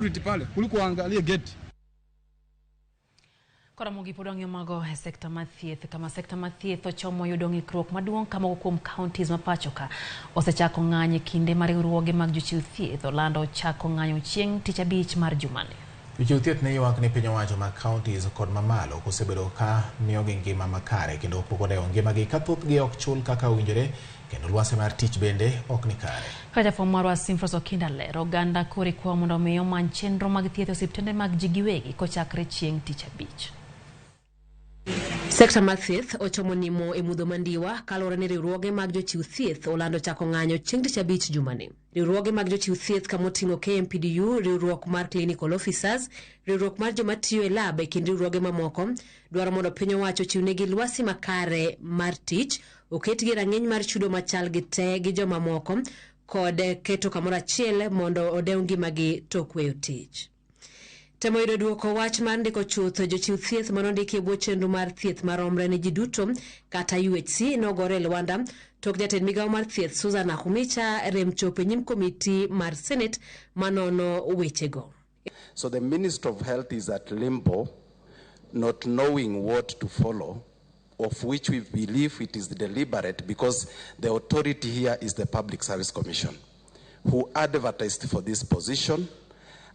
Pale kuliko waangalie gate. Koro mogik pod wang'iyo mago e sekta mar thieth, kama sekta mar thieth ochomo yudo ng'ikruok maduong' ka moko kuom counties ma pacho ka osechako ng'anyo e kinde ma riwruoge mag jochiw thieth olando chako ng'anyo chieng' tich abich mar jumani. Jochiw thieth ne ywak ni piny owacho mag counties kod mamalo kosebedo ka miyogi ngima makare kendo pok odewo ngimagi ka thothgi ok chul kaka owinjore kendo lwasi mar tich bende ok ni kare. Kaka jafwambo marwa Simfros Okinda lero, oganda koro ikwayo mondo omi omany chenro mag thieth e osiptende mag ji giwegi kochakre chieng' tich abich. Sekta mar thieth ochomo nimo e mudho mandiwa kaluwore ni riwruoge mag jochiw thieth olando chako ng'anyo chieng' tich abich jumani. Riwruoge mag jochiw thieth kamoting'o KMPDU, riwruok mar Clinical Officers, riwruok mar joma tiyo e lab e kind riwruoge mamoko dwaro mondo piny owacho ochiwnegi lwasi makare mar tich, oketgi e rang'iny mar chudo machal gi te gi jomamoko kod keto kamoro achiel mondo odew ngimagi tok weyo tich. Temo yudo duoko wach mar ndiko chuth jochiw thieth manondiki e bwo chenro mar thieth maromre ne ji duto kata UHC nogore e lwanda tok jatend migawo mar thieth Susan Nakhumicha rem chopo e nyim komiti mar Senate manono wechego. So the Minister of Health is at limbo, not knowing what to follow, of which we believe it is deliberate because the authority here is the Public Service Commission, who advertised for this position,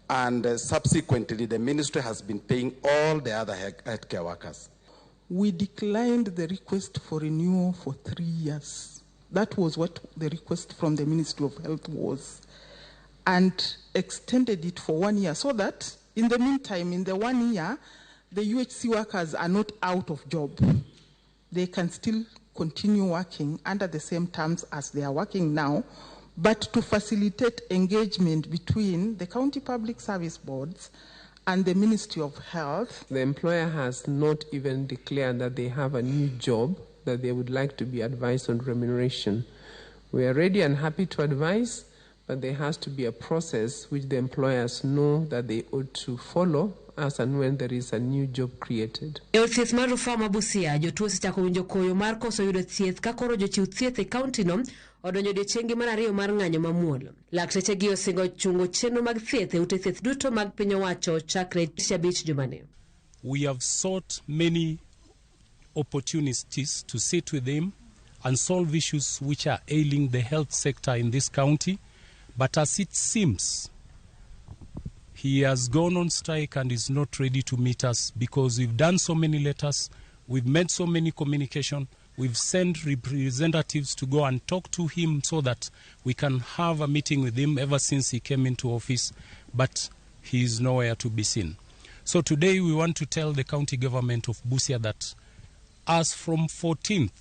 and subsequently the ministry has been paying all the other healthcare workers. We declined the request for renewal for 3 years. That was what the request from the Ministry of Health was. And extended it for one year so that in the meantime, in the one year, the UHC workers are not out of job. They can still continue working under the same terms as they are working now, but to facilitate engagement between the county public service boards and the Ministry of Health. The employer has not even declared that they have a new job that they would like to be advised on remuneration. We are ready and happy to advise, but there has to be a process which the employers know that they ought to follow as and when there is a new job created. E od thieth mar rufaa ma Busia, jotuo osechako winjo koyo mar koso yudo thieth ka koro jochiw thieth e kauntino odonjo odiechienggi mar ariyo mar ng'anyo mamuol. Lakteche gi osingo chungo chenro mag thieth e ute thieth duto mag piny owacho chakre tich abich jumani. We have sought many opportunities to sit with him and solve issues which are ailing the health sector in this county. But as it seems, he has gone on strike and is not ready to meet us because we've done so many letters, we've made so many communication, we've sent representatives to go and talk to him so that we can have a meeting with him ever since he came into office, but he is nowhere to be seen. So today we want to tell the county government of Busia that as from 14th,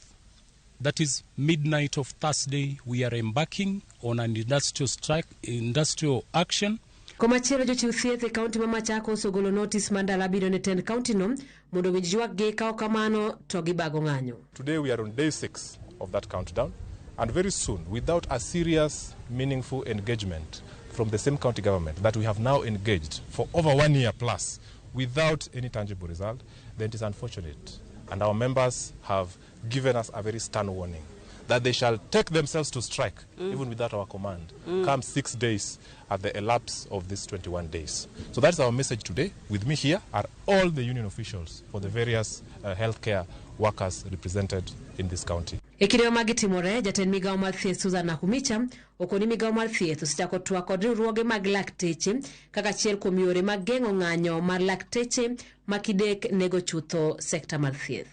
that is midnight of Thursday, we are embarking on an industrial strike, industrial action. Komachielo, jochiw thieth e kaunti ma Machakos ogolo notis mar ndalo 7 ne tend kauntino mondo owinj ywakgi, ka ok kamano to gibago ng'anyo. Today we are on day 6 of that countdown, and very soon, without a serious, meaningful engagement from the same county government that we have now engaged for over one year plus without any tangible result, then it is unfortunate. And our members have given us a very stern warning that they shall take themselves to strike, even without our command, come 6 days at the elapse of these 21 days. So that's our message today. With me here are all the union officials for the various healthcare workers represented in this county. E kinde ma magi timore, jatend migawo mar thieth Susan Nakhumicha okoni migawo mar thieth osechako twak kod riwruoge mag lakteche kaka achiel kuom yore mag geng'o ng'anyo mar lakteche ma kidek nego chutho sekta mar thieth.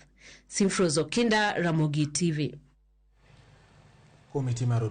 Simfros Okinda, Ramogi TV. Komiti mar